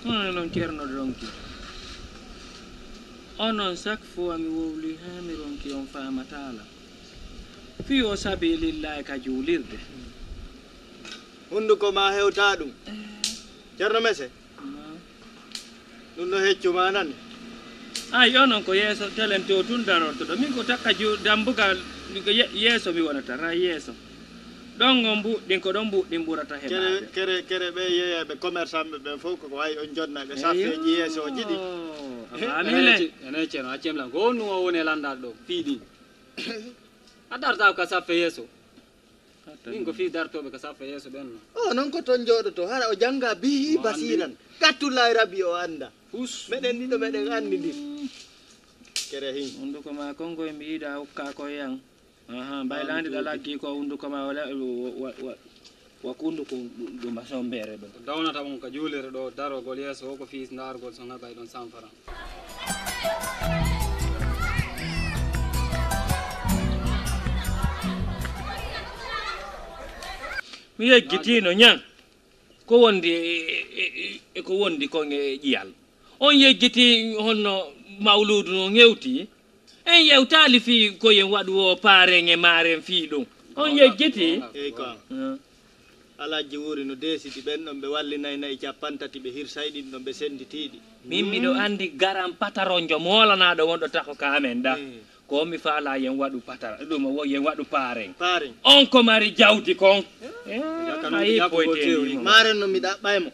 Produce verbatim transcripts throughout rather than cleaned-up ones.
Hono non Ceerno ronki. Onon chaque fois mi wowli haa mi ronki on faamataala. Fii o sabilillahi ka juulirde. Hunnduko ma hewta ɗum. Ceerno Mese. Ɗum no heccu ma nani. Ay, onon ko yeeso telen to tun darortoɗo. Min ko takka ju dambugal, min ko ye- yeeso mi wonata, ra yeeso. Ɗon on mbuɗɗin, ko ɗon mbuɗɗin ɓurata heɓaade. Kere, kere, kere ɓe yeeyeeɓe commerçant ɓe ɓen fof ko wayi on jonna ɓe saffeeji yeesooji ɗi. A faami le? Ene ce- ene Ceerno, accem lan. Ko honɗum o woni e lanndal ɗo? Fii ɗin. A dartaako ka saffe yeeso. Min ko fii dartooɓe ka saffe yeeso ɓen no. O non ko ton jooɗoto, hara o jannga bihi basiran. Kattullahi rabbi o annda. Hus. Meɗen ɗiɗo meɗen anndi ndin. Kere hin. Hunnduko ma kongoy mi yiɗa hokka ko yan. Aha, mbaylaandi ɗa laggi ko hunnduko ma wala wa- wa- wa- wa kundu ko ɗum ba sombere ɗum. Ko dawnata on ka juulere ɗo darogol yeeso o ko fii ndaargol so ngabay ɗon sanfara. Mi yejjitiino ñan ko wondi e- e- e- e ko wondi kon e ƴiyal. On yejjiti honno mawluudu no ŋewti. En yewtaali fii ko yen waɗu o paaren e maaren fii ɗum. On yejjiti. Eyi ko. Alhaji Wuri no deesiti ɓen ɗon ɓe wallinay nayi cappantati ɓe hirsay ɗin ɗon ɓe senditiiɗi. Min miɗo anndi garan pataronjo moolanaaɗo wonɗo tako ka amen ɗa. Ko mi faala yen waɗu patara ɗum o yen waɗu paaren. Paaren. On ko mari jawdi kon. Maaren no mi ɗaɓɓay mo.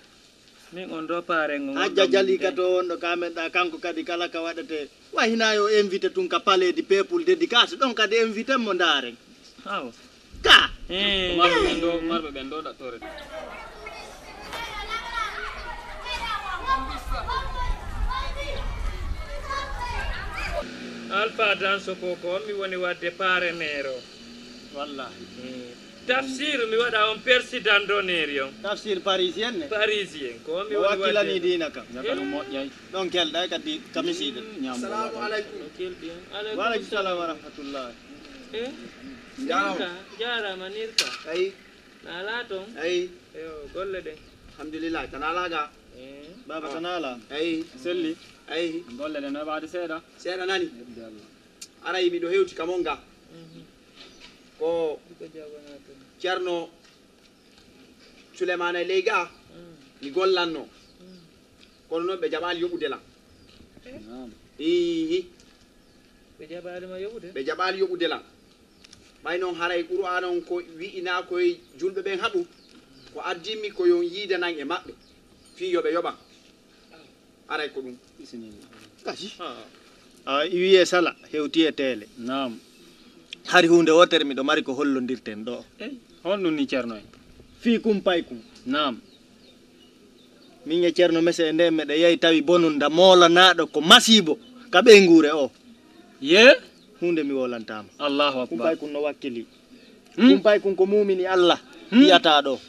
Min on ɗo paaren on. Hajja jali ka to wonɗo ka men ɗa kanko kadi kala ka waɗete. Wa hina yo invité tun ka palais du peuple dédicace ɗon kadi invité mo ndaaren. Awa. Ka. Ko marɓe ɓen ɗo marɓe ɓen ɗo ɗattore. Alpha Danso ko ko mi woni wadde paare meero. Wallahi. Tafsir mi waɗa on persidan doneri on. Tafsir parisien ne. Parisien ko mi woni wakkilani diina kam. Jaka ɗum moƴƴay. Ɗon kelɗa kadi kamisiɗo. Assalamu alaikum. Wa alaikum salam wa rahmatullah. Eh? Jarama. Jarama nirka. Ay. Nala ton. Ay. Yo golle ɗen. Alhamdulillah tan ala ga. Eh. Baba tan ala. Ay. Selli. Ay. Golle ɗen no ɓaade seeɗa. Seeɗa nani. Aray miɗo hewti ka mon ga. Ko Ceerno Sulemana e ley ga mi gollanno. Kono noon ɓe jaɓaali yoɓude lan. Iihi. Ɓe jaɓaali ma yoɓude? Ɓe jaɓaali yoɓude lan. Ɓay noon haray Qur'aana on ko wi'inaa koye julɓe ɓen haɓu. Ko addimmi ko yon yiidanan e maɓɓe fii yo ɓe yoɓan. Aray ko ɗum. Bisimilla. Kasi. A wiye sala hewti e teele. Naam. Hari huunde wootere miɗo mari ko hollondirten ɗo. Ey, honɗum ni Ceerno en? Fii kumpay kun. Naam. Min e Ceerno Mese e nden meɗa yahi tawi bonunda moolanaaɗo ko masiibo ka ɓeynguure o. Ye? Huunde mi wolantaama. Allahu akbar. Kumpay kun no wakkili. Kumpay kun ko muumini Allah yiyata ɗo.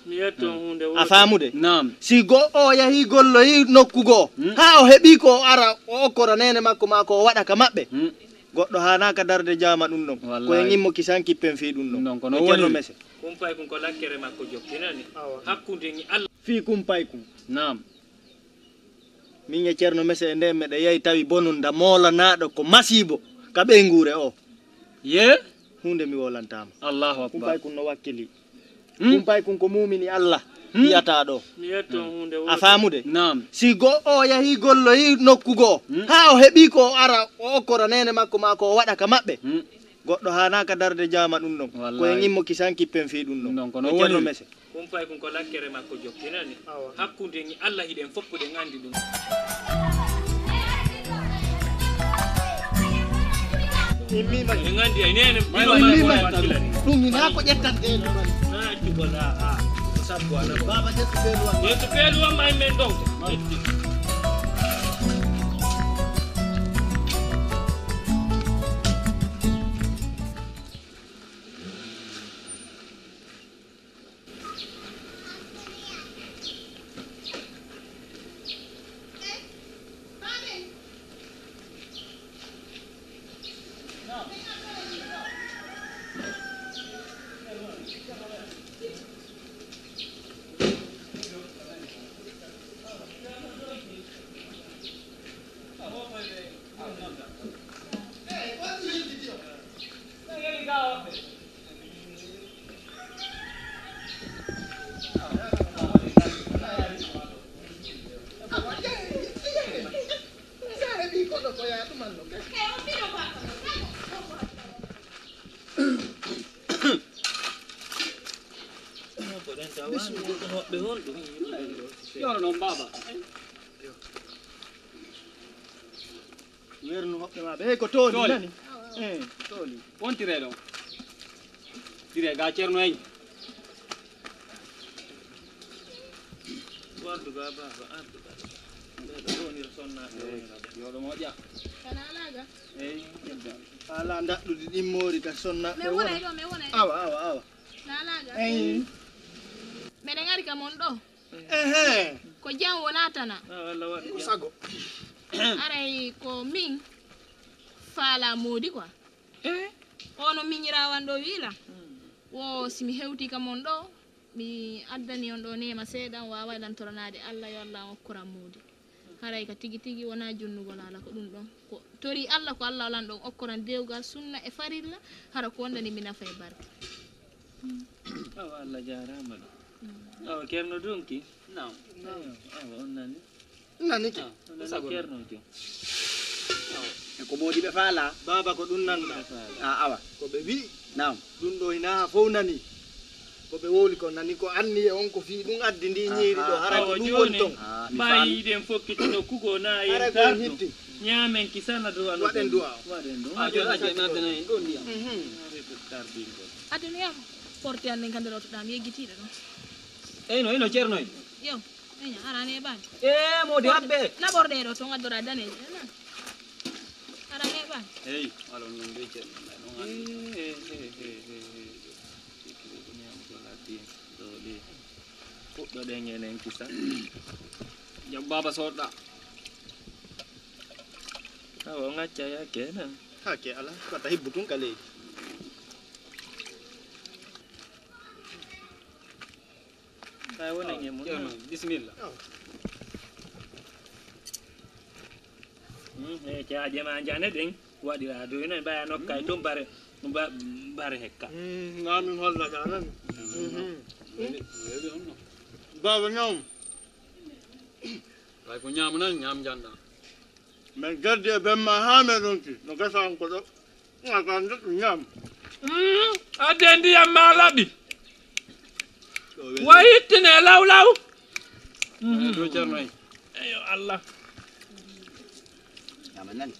A faamude? Naam. Si go o yahi golloyi nokku goo, haa o heɓi ko o ara o okkora neene makko maa ko o waɗa ka maɓɓe. Goɗɗo haanaaka darde jaama ɗum ɗon. Ko en immo kisan kippen fii ɗum ɗon. Ɗum ɗon ko no woni. Ceerno Mese. Kumpay kun ko lakkere makko jokkinani. Hakkunde ni Allah. Fii kumpay kun. Naam. Min e Ceerno Mese e nden meɗa yahi tawi bonunda moolanaaɗo ko masiibo ka ɓeynguure o. Ye? Huunde mi wolantaama. Allahu akbar. Kumpay kun no wakkili. Kumpay kun ko muumini Allah yiyata ɗo. A faamude? Naam. Si go o yahi golloyi nokku goo, haa o heɓi ko o ara o okkora neene makko maa ko o waɗa ka maɓɓe. Goɗɗo haanaaka darde jaama ɗum ɗon. Ko en immo kisan kippen fii ɗum ɗon. Ɗum ɗon ko no woni. Ceerno Mese. Kumpay kun ko lakkere makko jokkinani. Hakkunde ni Allah hiɗen fof puɗen anndi ɗum. Immima. En anndi ay nene. Immima. Ɗum hina ko ƴettante en ɗum. Na accu ko la a. Ko sabbu ala. Baba ƴettu feelu am. Ƴettu feelu am ay men ɗon. Yoro noon, baaba. Wernu hoɓɓe ma ɓe. Hey, ko tooli, tooli, nani? Eh, tooli. Wontire ɗon. Dire ga Ceerno en. Wardu ga baaba, ardu ga. Ɓe ɗo wonira sonnaaɓe, wonira ɓe. Yo ɗo moƴƴa. Kana alaaga? Eyi, ƴetta. Ala ndaɗɗudi ɗimmoori ka sonnaaɓe. Mi wona ɗo, mi wona. Awa, awa, awa. Kana alaaga? Eyi. Meɗen ari ka mon ɗo. Ehe. Ko jam wona tana. Ah, Allah waɗi ko jam. Sago. Aray ko min faala moodi quoi. Eh? Ono miñiraawan ɗo wiila. Hmm. Wo si mi hewti ka mon ɗo, mi addani on ɗo neema seeɗa, on waaway lan toranaade Allah, yo Allah on okkoran moodi. Haray ka tigi tigi wona junnugol ala ko ɗum ɗon. Ko tori Allah, ko Allah olan ɗon okkoran dewgal sunna e farilla, hara ko wondani mi nafa e barke. Awa, Allah jaaraama ɗo. Mm. Awa, Ceerno Donki? Naam. Eyo, awa, on nani? Nani ki? Ah, on nani Ceerno ki? Awa. E ko moodi ɓe faala? Baaba, ko ɗum nanɗa. Ɓe faala. Ah, awa. Ko ɓe wi'i. Naam. Ɗum ɗo hinaa fof nani. Ko ɓe wowli ko nani ko anniye on ko fii ɗum addi ndi ñiiri ɗo. Aha. Hara ko ɗum woni ton. Ah, mi faami. Ɓay yiɗen fokkiti nokku goo na en tardu. Hara ko hitti. Ñaamen kisana du'a no waɗen du'a. Waɗen du'a. Ah, jooni a jeeɗi naatana en ɗo ndiyam. Mhm. Arrête tardingol. Aduna yam porte an nden ka nder oto ɗam yeggitiiɗo ɗon. Eyno, eyno, Ceerno en. Yo, eyno, arani e ɓaani. Eh, moodi habbe. Naɓorɗe ɗo ton addora daneeje. Arani e ɓaani. Hey, alon non be Ceerno en, non an. Eh, eh, eh, eh, eh, eh. Ɗo ɗe. Fuɗɗoɗen enen kisa. Jam baaba soɗɗa. Awa, on acca ya kenan. Hake ala, wata hibbu tun ka leydi. Kay wonen e mun. Ceerno, bisimilla. Hmm, e caaje ma njane ɗen waɗira doyno e mbaya nokka e ton bare, ba-, bare hekka. Hmm, na min holla ɗa nan. Hmm. Weli, weli on no. Baaba ñaam. Kay ko ñaamu nan, ñaam janda. Men gaddi e ben ma haa meɗon ki, no gasa on ko ɗo. Nga ka ndottu ñaam. Mm, adde ndiyam ma laɓi. Wa hittine law law. Mhm. Ɗo Ceerno en. Eyo Allah. Ñaama nani?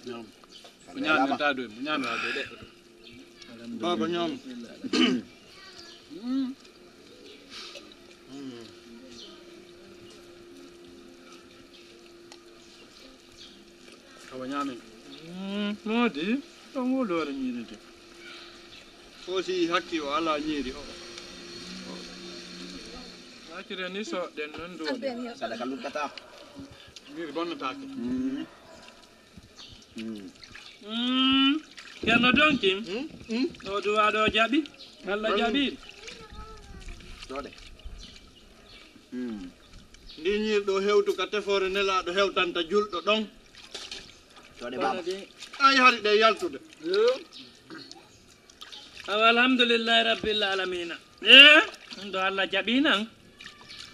Ñaam. Ko ñaami ta doy, mo ñaami wa doy de. Baaba ñaam. Mm. Mm. Awa ñaamen. Mm, moodi, ɗon woloore ñiiri de. Ko si hakki o ala ñiiri o. Accire ni soɗɗen non duwoɗen. Sadaka luttata. Ñiiri bonnataake. Mm. Mm. Mm. Ceerno Donki. Mm, mm. O duwa ɗo jaɓi. Allah jaɓi. Ɗo de. Mm. Ndi ñiiri ɗo hewtu ka tefoore nelaaɗo hewtanta julɗo ɗon. Ɗo de baaba. Ay hari ɗe yaltude. Awa alhamdulillahi rabbil alamina. Eh, ɗum ɗo Allah jaɓi nan.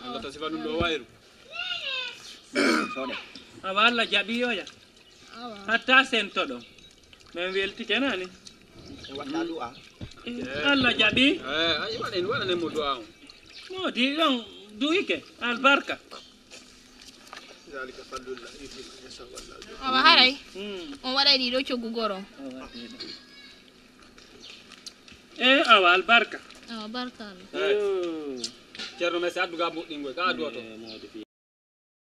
Allah ta sifa ɗum ɗo wayru. Soɗe. Awa Allah jaɓi yoya. Awa. Hatta sento ɗo. Men weltike nani. Waɗa du'a. Eh, Allah jaɓi. Eh, ay waɗen, waɗanen mo du'a on. No, di ɗon du'ike. Albarka. Zalika fadlullah yuti man yasha wallahu. Awa haray. Hmm. On waɗay ɗi ɗo coggu goro. Awa, ɗi ɗo. Eh, awa albarka. Awa barka Allah. Eh. Yo. Ceerno men si addu ga moɗɗingoy, ka addu oto. Eh, moodi fi-